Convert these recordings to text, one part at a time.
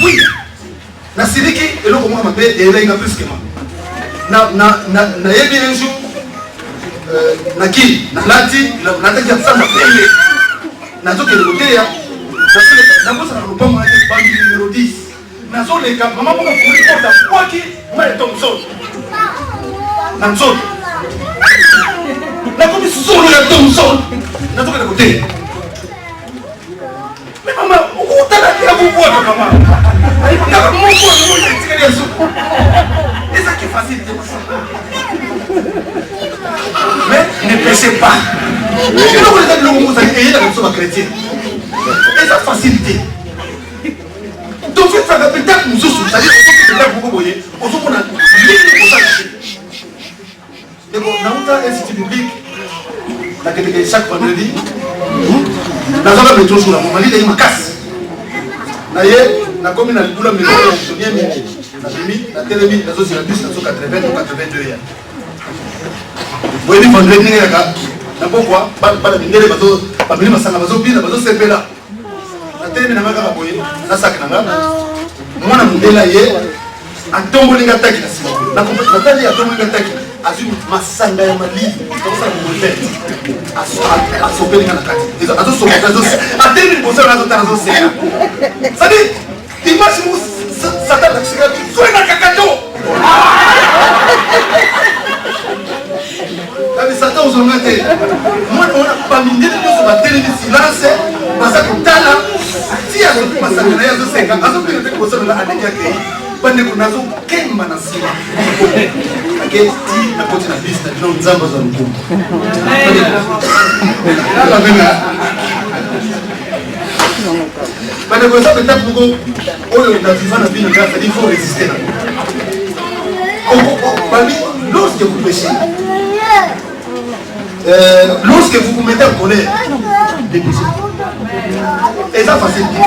Oui, nasiliki eloko moko mabe eyelaki nga brusquement. Nayebi un jour naki nalati nalataki ya samba pembe, nazokende koteya, nazoleka, nazosala lopango na te, bandi numero 10, nazoleka, mama moko afungoli porte, abwaki mai ya Thomson na nzoto, nakomi solo ya Thomson, nazokende koteya. Mais mama, okotalaki ya kobwaka mama. Kaka moko yango etikali ya suka. Ezaki facile te. Mais ne péchez pas. Eloko eza biloko moko ezali eyelaka biso ba chrétien. Eza facile te. Tofifaka mpe ndako mosusu, c'est-à-dire okoki ndako moko boye, ozomona ndenge kosala te. Ndeko, nauta institut biblique, nakendeke chaque vendredi, nazwaka metro jour yango, malili eyi makasi. Na ye, nakomi na libula metro ya Antonie mingi, nabimi, natelemi, nazozela bus, nazo 80 to 82 ya. Boyebi vendredi ndenge yaka, na pokwa, bana mindele bazo, bameli masanga, bazobina, bazosepela. Natelemi na nga kaka boye, na sac na nga, mwana mondele ye, atomboli nga taki na nsima, natali, atomboli nga taki, azwi masanga ya malili, akosala monete, asopeli nga na kati, azosopa, atelemi liboso na azotala, azoseka. C'est-à-dire image moko Satan alakisaka, zwe na kakato kabi Satan ozonga te. Mwana wana, bamindele nyonso batelemi, silence, baza kotala ti azoki masanga na ye, azoseka, azobina te liboso na aleki, akei. Bandeko, nazokemba na nsima, ake ti nakoti na bus na bino. Nzambe azwa lokumu. Bandeko, eza étape moko oyo na viva na bino nga, c'est-à-dire il faut résister na babi. Lorsque vous péchez, lorsque vous vous mettez en colère, dépêchez. Eza facile te.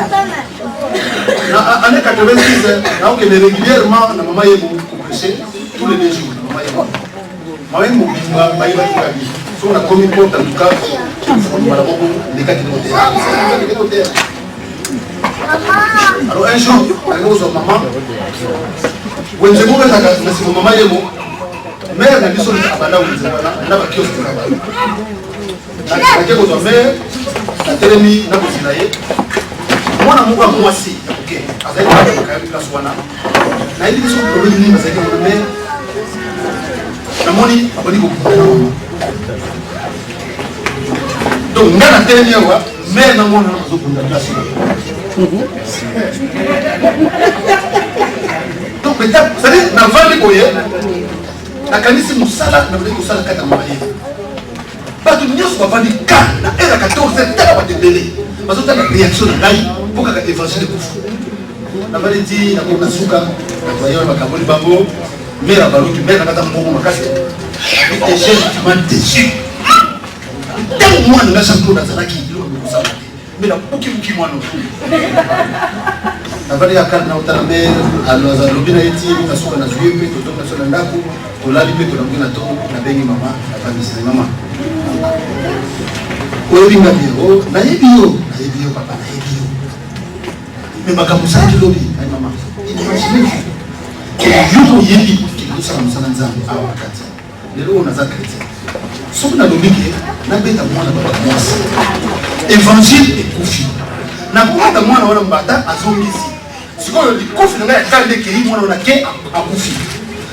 Na année 86, naokende régulièrement na mama Yemo koprêcher tous les 2 jours na mama Yemo. Mama Yemo mobimba bayebaki ngabi. Soki nakomi porte, en tout cas mbala moko lekaki koteya, koteya. Alors un jour nalingi kozwa mama, wenze moko ezalaka na nsima mama Yemo, mare na biso abanda wenze wana na bakiosque na bana. Nake kozwa mare, natelemi na kozela ye, mwana moko ya mwasi ya moke azali kakayebi place wana. Nayebi te soki problème nini bazalaki wana, mais namoni abandi kokunda na mama. Donc nga natelemi awa, mare na mwana wana bazobunda place wana. Donc peut-être, c'est-à-dire navandi boye, nakanisi mosala nabandi kosala kati ya mama ye. Bato nyonso bavandi ka na heure ya 14, tala bato ebele bazotala réaction na ngai, mpo kaka évangile ekufa. Navandi ti nakomi na suka, bato baye, bakaboli bango, mare abaluki, mare nakata mbongo makasi: "Eugène, tu m'as déçu. Ntango mwana nga Jean Claude azalaki, biloko bikosala te, me nabukibuki mwana." Navandi ya kale, naotala mare, alobi na ye ti na suka, nazwi ye mpe totoki na biso na ndako, tolali mpe tolamuki na ntongo, nabengi mama, navandisi: "Mama, oyebi nga bien." "O, nayebi yo, nayebi yo papa, nayebi yo, me makambo osalaki lobi." "Ai mama, imagine ke yo oyebi ke nazosala mosala Nzambe awa na kati. Lelo oyo naza chrétien, soki nalobi ke nabeta mwana bato mwasi, évangile ekufi. Nakobeta mwana wana mbata, azongisi. Sikoyo likofi na ngai ya kanda ekei, mwana wana ke akufi.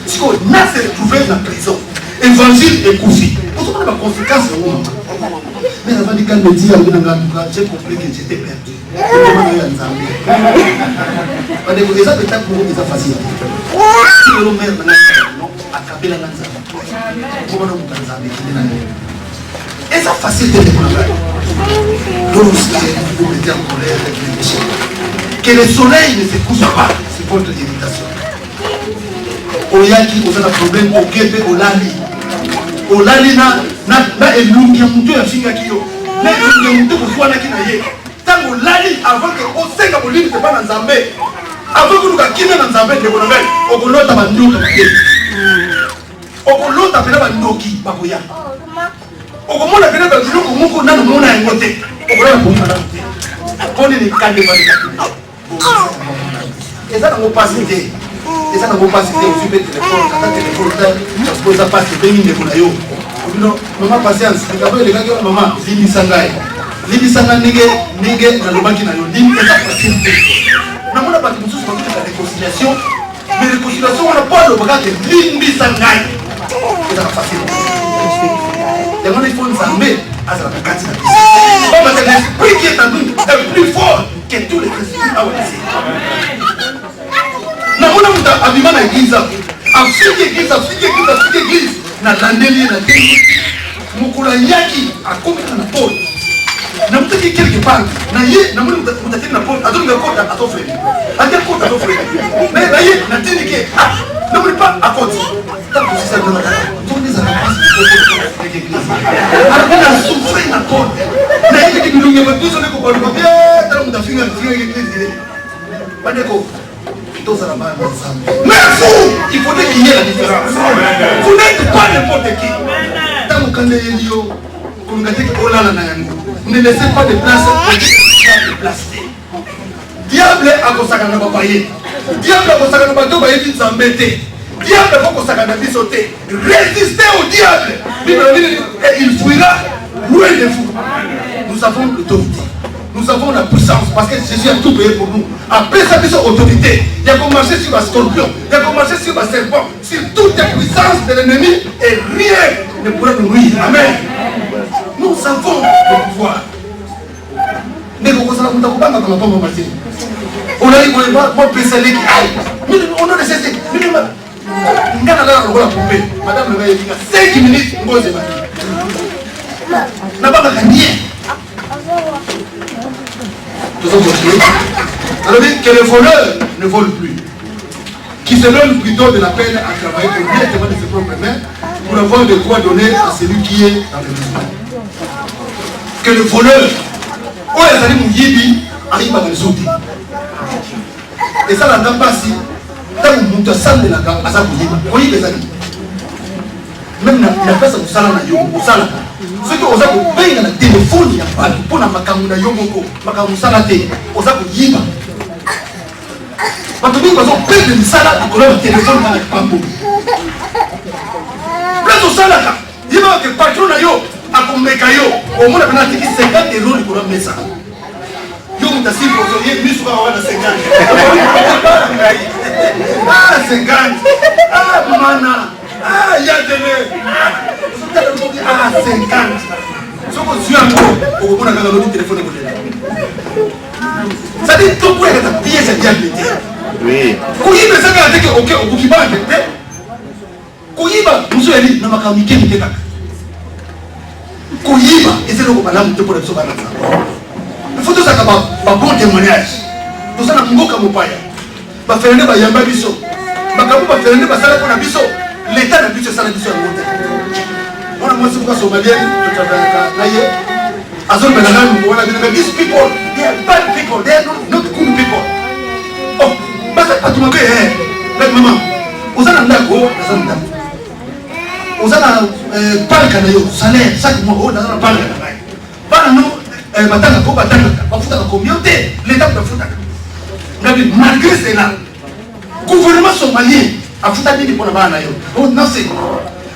Sikoyo na se retrouve na prison, évangile ekufi. Ozomona baconséquence yango, mama." Mais navandi calme ti alobi na ngai: "En tout cas, j'ai compris que j'étais perdu." Ekoma ya Nzambe. Bandeko, eza étape moko eza facile te. Lelo mare na ngai no akabelanga Nzambe, komana moto ya Nzambe ekende na ngai. Eza facile te, ndeko na ngai. Lorsque vous vous mettez en colère, ne péchez pas. Que le soleil ne se couche pas sur votre irritation. Oyaki, oza na problème, oke mpe olali, olali na elongi ya motu oyo afingaki yo, na elongi ya motu kozwanaki na ye. Ntango olali, avant ke osenga bolimbisi epa na Nzambe, avant koluka kimia na Nzambe, ndeko na ngai, okolota bandoto mabe, okolota mpena bandoki bakoya, okomona mpena babiloko moko nano mona yango te, okolala pongi malamu te. Mpo nini? Kande valekaki. Eza nango mpasi te, eza nango mpasi te. Ozwi mpe telefone, ata telefone te, po eza mpasi. Obengi ndeko na yo, obino mama Patience, likambo elekaki wana, mama, limbisa ngai, limbisa ngai ndenge ndenge nalobaki na yo. Eza facile te. Namona bato mosusu bazoluka réconciliation, mais réconciliation wana, po alobaka te limbisa ngai, ezaka facile. Yango wana il faut Nzambe azalaka kati na biso, pamba te l'esprit qui est en nous est plus fort que tous les esprits awa nse. Namona moto abima na église, afiki église, afiki église, afiki église, nalandeli ye na ndenge mokolo ayaki, akomi kaka na pole, namutaki quelque part na ye, namoni moto akende na pole, azolinga kota, azofrene, ate kota, azofrene na ye, natindiki ye, namoni pa akoti. Na souffrir na pole, nayebiki bilongi ya bato nyonso, ndeko baluka bien, tala moto afinga, afinga église. Bandeko, tozala bana na Nzambe, mais vous, il faudrait qu'il y ait la différence. Vous n'êtes pas n'importe qui. Ntango kanda eyeli yo, kolinga te olala na yango. Ne laissez pas de place, de place te. Diable akosaka na bapaye, diable akosaka na bato bayebi Nzambe te, diable akokosaka na biso te. Résistez au diable, Bible et il fuira loin de vous. Nous avons l'autorité, nous avons la puissance, parce que Jésus a tout payé pour nous. Après ça, biso autorité il a commencé sur la scorpion, il a commencé sur la serpent, sur toutes les puissances de l'ennemi, et rien ne pourra nous nuire. Amen. Nous avons le pouvoir. Ndeko, kozala moto akobangaka mapambama te. Olali boye, bopesa leki, ononesese nga nalala lokola poupée. Madame nanga yelinga 5 minutes, ngozi ebandi, nabangaka nie. Tozo continuer. Alobi que le voleur ne vole plus, qui se donne plutôt de la peine à travailler honnêtement de ses propres mains pour avoir de quoi donner à celui qui est dans le besoin. Que le voleur, oyo azali moyibi, ayibaka lisusu te. Esalaka mpasi ntango moto asambelaka aza koyiba. Koyiba ezali même na place ya mosala na yo osalaka. Soki oza kobenga na telefone ya bato mpo na makambo na yo moko, makambo mosala te, oza koyiba. Bato mingi bazoperdre misala likolo ya batelefone kaka pambo. Place osalaka, yebaka ke patron na yo akomeka yo, omona pena atiki 50 euro likolo ya mesa. Yo moto asipozo ye miso kaka wana, 50, ah, 50, ah, mana, ah, ya dene, ah, 50. Soki ozwi yango, okomona kaka lobi telefone ekolela. C'est-à-dire tokweyaka na piège ya diable te. Koyiba eza kaka teke oke okoki banke te. Koyiba mosusu yali na makambo mike mike kaka. Koyiba eza eloko malamu te mpona biso bana Nzambe. Il faut tozalaka babon témoignage. Toza na mboka mopaya, baferende bayamba biso, makambo baferende basala mpona biso, leta na biso esala biso yango te. Mwana mwasi moko somalienne totravaillaka na ye azolobela ngai moko wana bino: "These people, they are bad people, they are not good people." Oh, baza bato mabe. Like, mama, oza na ndako? Naza na ndako. Oza na palka na yo, salaire chaque mois? Oyo naza na palka na ngai. Bana no batangaka? O batangaka. Bafutaka combien? Te, leta bafutaka. Ngabi, malgré cela, gouvernement somalien afuta nini mpona bana na yo? Oh, nase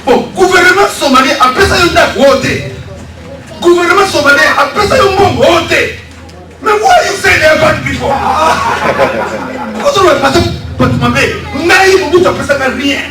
bon, gouvernement somalien apesa yo ndako? Oyo te. Gouvernement somalien apesa yo mbongo? Oyo te. Mais why you say they are bad people? Ozoloba bato mabe, ngai Mobutu apesaka rien.